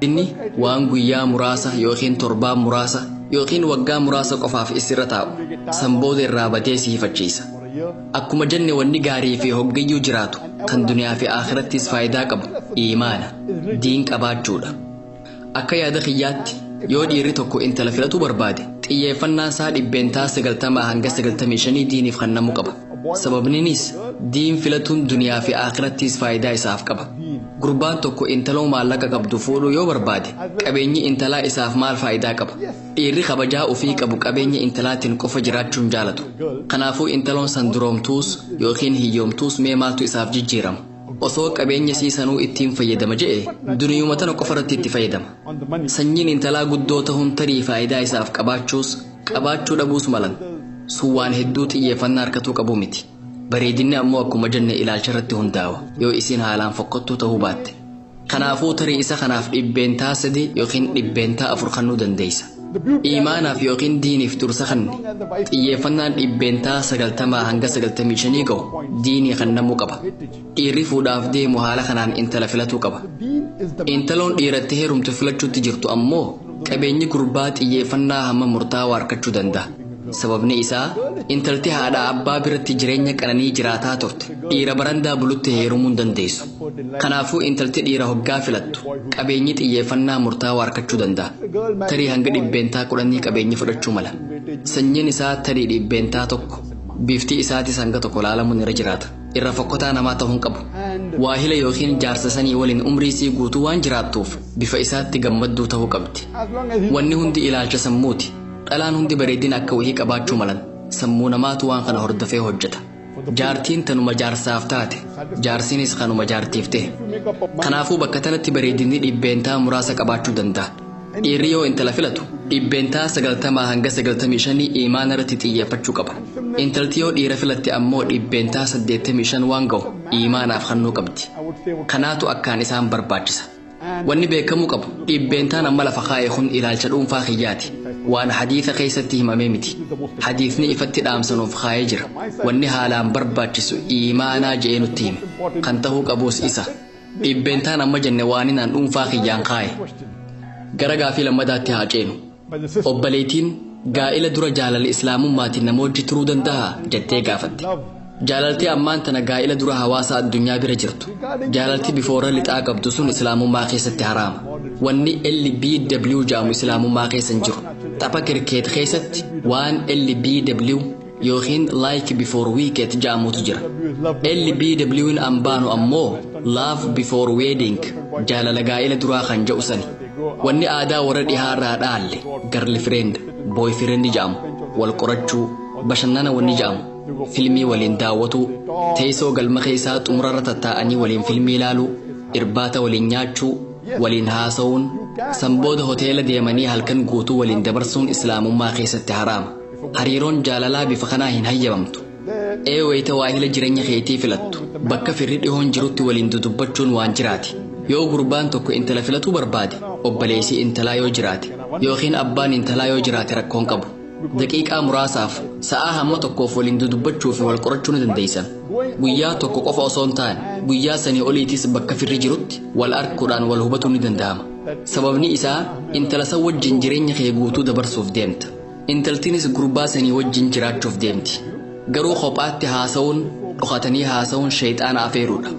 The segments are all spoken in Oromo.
Inni waan guyyaa muraasa yookiin torbaan muraasa yookiin waggaa muraasa qofaaf isirra taa'u. San booda irraa badee si hifachiisa. Akkuma jenne, wanni gaarii fi hoggayyuu jiraatu kan duniyaa fi akhirattis faayidaa qabu iimaana, diin qabaachuudha. Akka yaada kiyyaatti, yoo dhiirri tokko intala filatuu barbaade, xiyyeeffannaan isaa 90% hanga 95 diiniif kennamuu qaba. Sababniinis diin filatuun duniyaa fi akhirattis faayidaa isaaf qaba. Gurbaan tokko intaloo maallaqa qabdu fuudhuu yoo barbaade, qabeenyi intalaa isaaf maal faayidaa qaba? Dhiirri kabajaa ofii qabu qabeenya intalaatiin qofa jiraachuun jaalatu. Kanaafuu intaloon san duroomtuus yookiin hiyyoomtuus mee maaltu isaaf jijjiirama? Osoo qabeenya siisanuu ittiin fayyadama je'e, duniyuma tana qofa irratti itti fayyadama. Sanyiin intalaa guddoo ta'uun tarii faayidaa isaaf qabaachuus qabaachuu dhabuus malan. Sun waan hedduu xiyyeeffannaa harkatuu qabu miti. Bareedinni ammoo akkuma jenne ilaalcha irratti hundaa'a, yoo isiin haalaan fokkottuu ta'uu baatte. Kanaafuu tarii isa kanaaf 3% yookiin 4% kennuu dandeessa. Iimaanaaf yookiin diiniif dursa kanne, xiyyeeffannaan 90% hanga 95 ga'u diinii kennamuu qaba. Dhiirri fuudhaaf deemu haala kanaan intala filatuu qaba. Intaloon dhiiratti heerumtu filachuutti jirtu ammoo qabeenyi gurbaa xiyyeeffannaa hamma murtaawaa argachuu danda'a. Sababni isaa intalti haadha abbaa biratti jireenya qananii jiraataa turte dhiira barandaa bulutti heerumuu hin dandeessu. Kanaafuu intalti dhiira hoggaa filattu qabeenyi xiyyeeffannaa murtaawaa argachuu danda'a. Tarii hanga 10% qabeenyi fudhachuu mala. Sanyiin isaa tarii 1%. Bifti isaatis hanga tokko laalamuun irra jiraata. Irra fokkotaa namaa ta'uu hin qabu. Waahila yookiin jaarsa sanii waliin umrii sii guutuu waan jiraattuuf bifa isaatti gammadduu ta'uu qabdi. Wanni hundi ilaalcha sammuuti. Dhalaan hundi bareedina akka wahii qabaachuu malan. Sammuu namaatu waan kana hordofee hojjeta. Jaartiin tanuma jaarsaaf taate, jaarsinis kanuma jaartiif ta'e. Kanaafuu bakka tanatti bareedinni dhibbeentaa muraasa qabaachuu danda'a. Dhiirri yoo intala filatu 90% hanga 95 iimaana irratti xiyyeeffachuu qaba. Intalti yoo dhiira filatte ammoo 85% waan ga'u iimaanaaf kennuu qabdi. Kanaatu akkaan isaan barbaachisa. Wanni beekamuu qabu, dhibbeentaan amma lafa kaa'e kun ilaalcha dhuunfaa kiyyaati. Waan hadiisa keessatti himamee miti. Hadiisni ifatti dhaamsanuuf kaa'ee jira. Wanni haalaan barbaachisu iimaanaa je'ee nutti hime. Kan ta'uu qabus isa. Dhibbeentaan amma jenne waan inaan dhuunfaa kiyyaan kaa'e. Gara gaafii lammadaatti haa ceenu. Obboleettiin "Gaa'ila dura jaalala islaamummaatiin namoonni turuu danda'a?" jettee gaafatte. Jaalaltii ammaan tana gaa'ila dura hawaasa addunyaa bira jirtu, jaalalti bifoora lixaa qabdu sun islaamummaa keessatti haraama. Wanni LBW jedhamu islaamummaa keessa hin jiru. Tapha kirikeet keessatti waan LBW yookiin like before wicket jedhamutu jira. LBW'n ambaanu ammoo love before wedding, jaalala gaa'ila duraa kan jedhu sani. Wanni aadaa warra dhihaarraa dhaalle girlfriend, boyfriend jedhamu, wal qorachuu, bashannana wanni jedhamu, filmii waliin daawwatuu, teessoo galma keessaa xumurarra tattaa'anii waliin filmii ilaaluu, irbaata waliin nyaachuu, waliin haasa'uun, sanbooda hoteela deemanii halkan guutuu waliin dabarsuun islaamummaa keessatti haraama. Hariiroon jaalalaa bifa kanaa hin hayyamamtu. Ee, wayita waahila jireenya keetii filattu bakka firri dhihoon jirutti waliin dudubbachuun waan jiraati. Yoo gurbaan tokko intala filatuu barbaade, obboleessi intalaa yoo jiraate yookiin abbaan intalaa yoo jiraate rakkoon qabu. Daqiiqaa muraasaaf, sa'aa hamma tokkoof waliin dudubbachuu fi wal qorachuu ni dandeessan. Guyyaa tokko qofa osoo hin taane, guyyaa sanii oliitis bakka firri jirutti wal arkuudhaan wal hubatuu ni danda'ama. Sababni isaa intala san wajjin jireenya kee guutuu dabarsuuf deemta. Intaltiinis gurbaa sanii wajjin jiraachuuf deemti. Garuu kophaatti haasa'uun, dhokatanii haasa'uun shayxaana afeeruudha.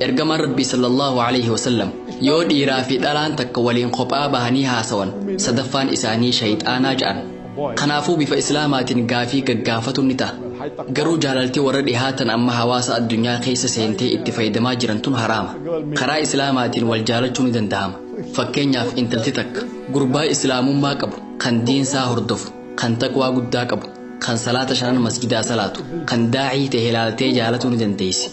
Ergamaan Rabbii sallallahu alaihi wasallam yoo dhiiraa fi dhalaan takka waliin kophaa bahanii haasawan, sadaffaan isaanii shayxaanaa jedhan. Kanaafuu bifa islaamaatiin gaafii gaggaafatu ni ta'a. Garuu jaalaltii warra dhihaatan amma hawaasa addunyaa keessa seentee itti fayyadamaa jiran tun haraama. Karaa islaamaatiin wal jaalachuu ni danda'ama. Fakkeenyaaf, intalti takka gurbaa islaamummaa qabu, kan diinsaa hordofu, kan taqwaa guddaa qabu, kan salaata shanan masjidaa salaatu, kan daa'ii ta'e ilaaltee jaalatuu ni dandeessi.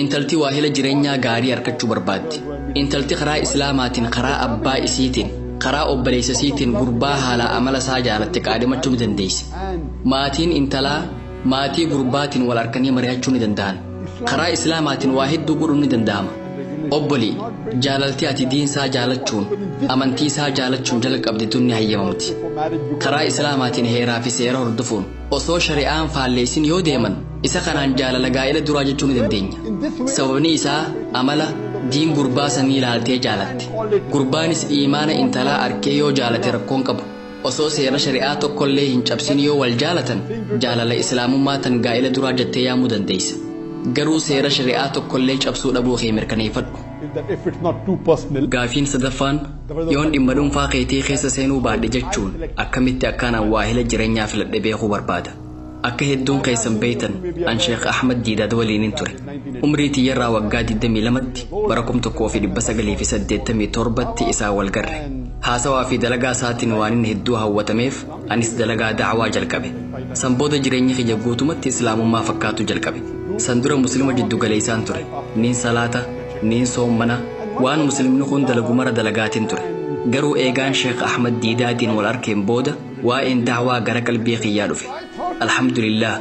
Intalti waahila jireenyaa gaarii argachuu barbaaddi. Intalti karaa islaamaatiin, karaa abbaa isiitiin, karaa obboleessa isiitiin gurbaa haala amala isaa jaalatte qaadhimachuu ni dandeessi. Maatiin intalaa maatii gurbaatiin wal harkanii mari'achuu ni danda'an. Karaa islaamaatiin waa hedduu godhuun ni danda'ama. Obbolii, jaalalti ati diinsaa jaalachuun, amantii isaa jaalachuun jalqabde tun ni hayyamamti. Karaa islaamaatiin heeraa fi seera hordofuun osoo shari'aan faalleessin yoo deeman, isa kanaan jaalala gaa'ila duraa jechuu ni dandeenya. Sababni isaa amala Diin gurbaa sanii ilaaltee jaalatte. Gurbaanis iimaana intalaa arkee yoo jaalate rakkoon qabu. Osoo seera shari'aa tokkollee hin cabsin yoo wal jaalatan jaalala islaamummaa tan gaa'ila duraa jettee yaamuu dandeessa. Garuu seera shari'aa tokkollee cabsuu dhabuu kee mirkaneeffadhu. Is that if it's not too personal, Gaafiin sadaffaan yoon dhimma dhuunfaa keetii keessa seenuu baadhe jechuun akkamitti akkaanaan waahila jireenyaa filadhe beekuu barbaada. Akka hedduun keessan beeytan an Sheekh Ahmad Diidaad waliinin ture. Umrii tiyyarraa waggaa 22tti bara 1987tti isaa wal garre. Haasawaa fi dalagaa isaatiin waan inni hedduu hawwatameef anis dalagaa da'awaa jalqabe. San booda jireenya kiyya guutumatti islaamummaa fakkaatu jalqabe. San dura muslima jiddu galeessaan ture. Niin salaata, niin soommana, waan muslimni kun dalagu mara dalagaatiin ture. Garuu eegaan Sheekh Ahmad Diidaatiin wal arkeen booda waa'een da'waa gara qalbii kiyyaa dhufe. Alhamdulillah,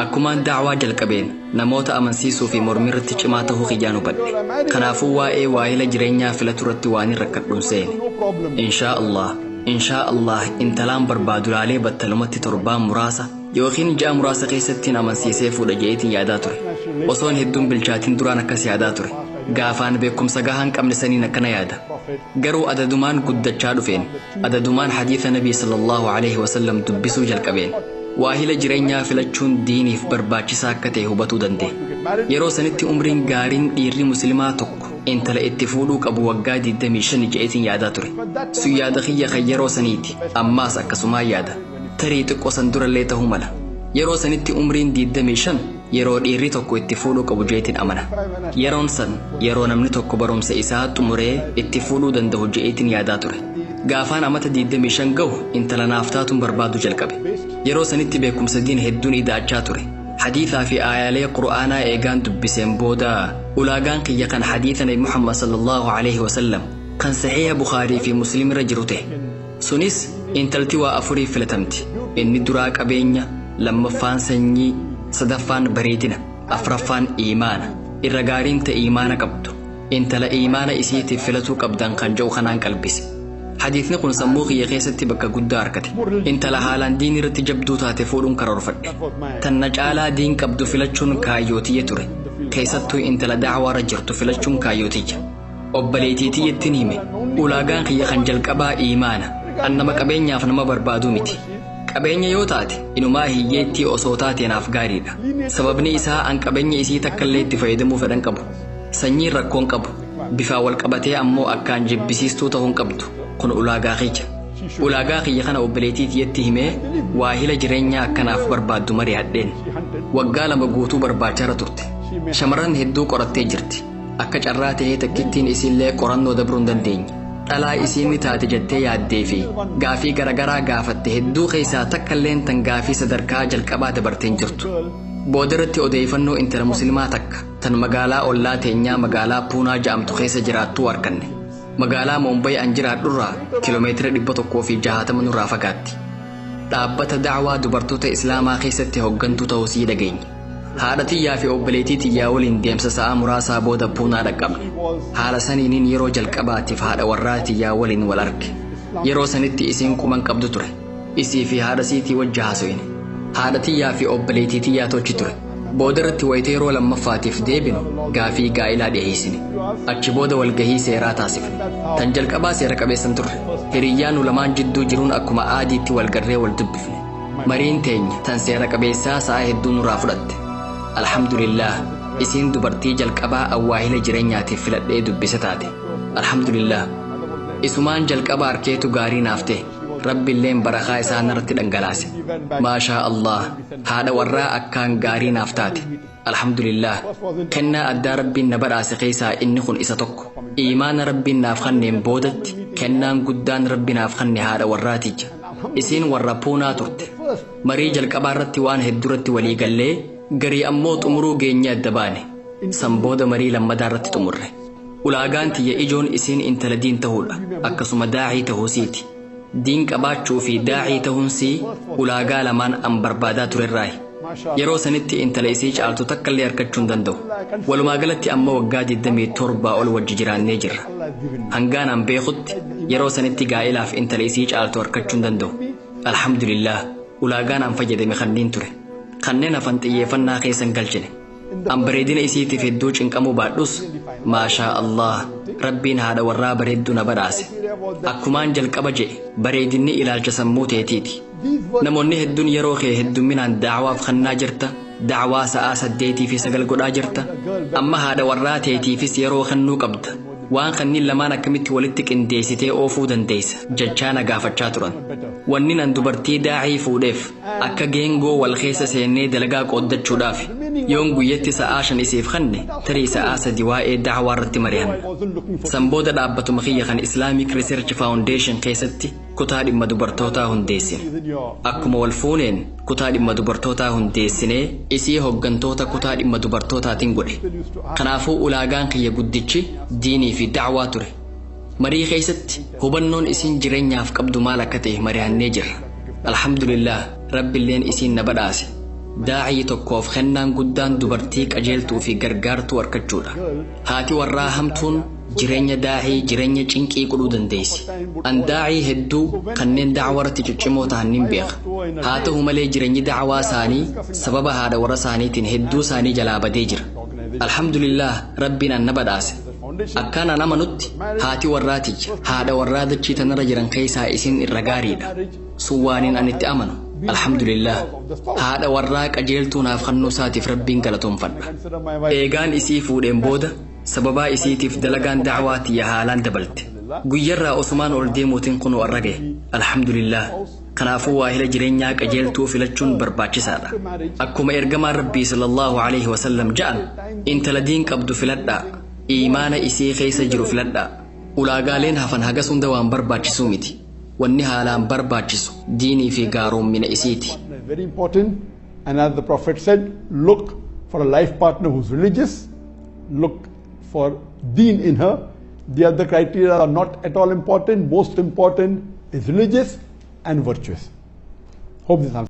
akkumaan da'waa jalqabeen namoota amansiisuu fi mormirratti cimaa ta'uu kiyyaan hubadhe. Kanaafuu waa'ee waahila jireenyaa filatu irratti waan hin rakkadhuun seene. no problem. Inshaa Allah, inshaa Allah intalaan barbaadu laalee battalumatti torbaan muraasa yookiin ji'a muraasa keessattiin amansiisee fuudha jeetiin yaadaa ture. Osoon hedduun bilchaatiin duraan akkas yaadaa ture. Gaafaan beekumsa gahaa hin qabne saniin akkana yaada. Garuu adadumaan guddachaa dhufeen, adadumaan hadiisa Nabii sallallahu alaihi wasallam dubbisuu jalqabeen. Waahila jireenyaa filachuun diiniif barbaachisaa akka ta'e hubatuu danda'e. Yeroo sanitti umriin gaariin dhiirri musliimaa tokko intala itti fuudhuu qabu waggaa 25 je'eetiin yaadaa ture. Sun yaada kiyya kan yeroo saniiti. Ammaas akkasumaan yaada. Tarii xiqqoo san durallee ta'uu mala. Yeroo sanitti umriin 25 yeroo dhiirri tokko itti fuudhuu qabu je'eetiin amana. Yeroon san yeroo namni tokko barumsa isaa xumuree itti fuudhuu danda'u je'eetiin yaadaa ture. Gaafaan amata 25 gahu intala naaf taatuun barbaadu jalqabe. Yeroo sanitti beekumsa diin hedduun ida'achaa ture. Hadiisaa fi aayaalee Qur'aanaa eegaan dubbiseen booda ulaagaan kiyya kan hadiisa Nabi Muhammad sallallahu alaihi wasallam kan saxiiha Bukhaarii fi Muslim irra jiru ta'e. Sunis intalti waa afurii filatamti. Inni duraa qabeenya, lammaffaan sanyii, sadaffaan bareedina, afraffaan iimaana. Irra gaariin ta'e iimaana qabdu. Intala iimaana isiitiif filatuu qabdan kan jedhu kanaan qalbise. Hadiisni kun sammuu kiyya keessatti bakka guddaa argate. Intala haalaan diin irratti jabduu taate fuudhuun karoorfadhe. Tanna caalaa diin qabdu filachuun kaayyootiyya ture. Keessattuu intala da'awaarra jirtu filachuun kaayyootiyya. Obboleettii tiyyattiin hime. Ulaagaan kiyya kan jalqabaa iimaana. An nama qabeenyaaf nama barbaaduu miti. Qabeenya yoo taate inumaa hiyyeettii osoo taate naaf gaariidha. Sababni isaa an qabeenya isii takkallee itti fayyadamuu fedhan qabu. Sanyiin rakkoon qabu. Bifaan wal qabatee ammoo akkaan jibbisiistuu ta'uu hin qabdu. Kun ulaagaa kiyya. Ulaagaa kiyya kana obboleettii tiyyatti himee waahila jireenyaa akkanaaf barbaaddu mari'adheen. Waggaa 2 guutuu barbaachaa turte. Shamarran hedduu qorattee jirti. Akka carraa ta'ee takkittiin isiillee qorannoo dabruu hin dandeenye. Dhalaa isiin ni taate jettee yaaddee fi gaafii garagaraa gaafatte hedduu keessaa takkalleen tan gaafii sadarkaa jalqabaa dabarteen jirtu. Boodarratti odeeffannoo intala musliimaa takka tan magaalaa ollaa teenyaa magaalaa Puunaa ja'amtu keessa jiraattuu arganne. Magaalaa Moombay an jiraadhurraa kiiloomeetira 160 nurraa fagaatti. Dhaabbata da'waa dubartoota Islaamaa keessatti hooggantuu ta'uu sii dhageenye. Haadha tiyyaa fi obboleettii tiyyaa waliin deemsa sa'a muraasaa booda Puunaa dhaqqabne. Haala saniiniin yeroo jalqabaatiif haadha warraa tiyyaa waliin wal arge. Yeroo sanitti isiin quban qabdu ture. Isii fi haadha siitii wajji haasofne. Haadha tiyyaa fi obboleettii tiyyaa tochi ture. Boodarratti wayita yeroo lammaffaatiif deebinu gaafii gaa'ilaa dhiyeessine. Achi booda walgahii seeraa taasifne. Tan jalqabaa seera qabeessan turre. Hiriyyaan nu lamaan jidduu jiruun akkuma aadiitti wal garree wal dubbifne. Mariin teenya tan seera qabeessaa sa'a hedduu nurraa fudhatte. Alhamdulillah, isiin dubartii jalqabaa awwaahila jireenyaatiif filadhee dubbise taate. Alhamdulillah, isumaan jalqaba arkeetu gaarii naaf ta'e. Rabbiilleen barakaa isaa narratti dhangalaase. Maashaa Allah, haadha warraa akkaan gaarii naaf taate. Alhamdulillah, kennaa addaa Rabbiin na badhaase keessaa inni kun isa tokko. Iimaana Rabbiin naaf kenneen boodatti kennaan guddaan Rabbi naaf kenne haadha warraatija. Isiin warra Puunaa turte. Marii jalqabaa irratti waan hedduurratti walii gallee garii ammoo xumuruu geenye adda baane. San booda marii lammadaa irratti xumurre. Ulaagaan tiyya ijoon isiin intala diin ta'uudha. Akkasuma daacii ta'uusiiti. Diin qabaachuu fi daacii ta'uunsii ulaagaa lamaan an barbaadaa turerraayi. Yeroo sanitti intala isii caaltu takkallee argachuu hin danda'u. Walumaa galatti amma waggaa 27 ol wajji jiraannee jirra. Hangaan an beekutti yeroo sanitti gaa'ilaaf intala isii caaltu argachuu hin danda'u. Alhamdulillah, ulaagaan an fayyadame kanneen ture. Kanneen hafan xiyyeeffannaa keessan galchine. An bareedina isiitiif hedduu cinqamuu baadhus, maashaa Allah, Rabbiin haadha warraa bareedduu na badhaase. Akkumaan jalqaba je'e, bareedinni ilaalcha sammuu teetiiti. Namoonni hedduun yeroo kee heddumminaan da'awaaf kennaa jirta, da'awaa sa'aa 8 fi 9 godhaa jirta, amma haadha warraa teetiifis yeroo kennuu qabda. Waan kanniin lamaan akkamitti walitti qindeessitee oofuu dandeessa jechaa na gaafachaa turan. Wanni nan dubartii daa'ii fuudheef akka geengoo wal keessa seennee dalagaa qooddachuudhaaf. Yoon guyyatti sa'aa 5 isiif kenne, tarii sa'aa 3 waa'ee da'awaa irratti mari'anna. San booda dhaabbatuma kiyya kan Islamic Research Foundation keessatti kutaa dhimma dubartootaa hundeessine. Akkuma wal fuuneen kutaa dhimma dubartootaa hundeessinee isii hoggantoota kutaa dhimma dubartootaatiin godhe. Kanaafuu ulaagaan kiyya guddichi diinii fi da'waa ture. Marii keessatti hubannoon isiin jireenyaaf qabdu maal akka ta'e mari'annee jirra. Alhamdulillah, Rabbiilleen isiin na badhaase. Daa'ii tokkoof kennaan guddaan dubartii qajeeltuu fi gargaartuu argachuudha. Haati warraa hamtuun jireenya daa'ii jireenya cinqii godhuu dandeessi. An daa'ii hedduu kanneen da'waa irratti ciccimoo ta'an nin beeka. Haa ta'u malee, jireenyi da'waa isaanii sababa haadha warra isaaniitiin hedduu isaanii jalaa badee jira. Alhamdulillah, Rabbiin an na badhaase. Akkaan an amanutti haati warraa tiyya haadha warraa dachii tanarra jiran keessaa isin irra gaariidha. Sun waaniin an itti amanu. Alhamdulillah, haadha warraa qajeeltuu naaf kennuu isaatiif Rabbiin galatoonfadha. Eegaan isii fuudheen booda sababaa isiitiif dalagaan da'waa tiyya haalaan dabalte. Guyyarraa osumaan ol deemuutiin kunuu arra gahe. Alhamdulillah. Kanaafuu waahila jireenyaa qajeeltuu filachuun barbaachisaadha. Akkuma ergamaan Rabbii sallallahu alaihi wasallam ja'an, intala diin qabdu filadhaa, iimaana isii keessa jiru filadhaa. Ulaagaaleen hafan hagas hunda waan barbaachisuu miti. Wanni haalaan barbaachisu diinii fi gaaroommina isiiti. Very important. And as the Prophet said, look for a life partner who's religious, look for deen in her. The other criteria are not at all important. Most important is religious and virtuous. Hope this answers.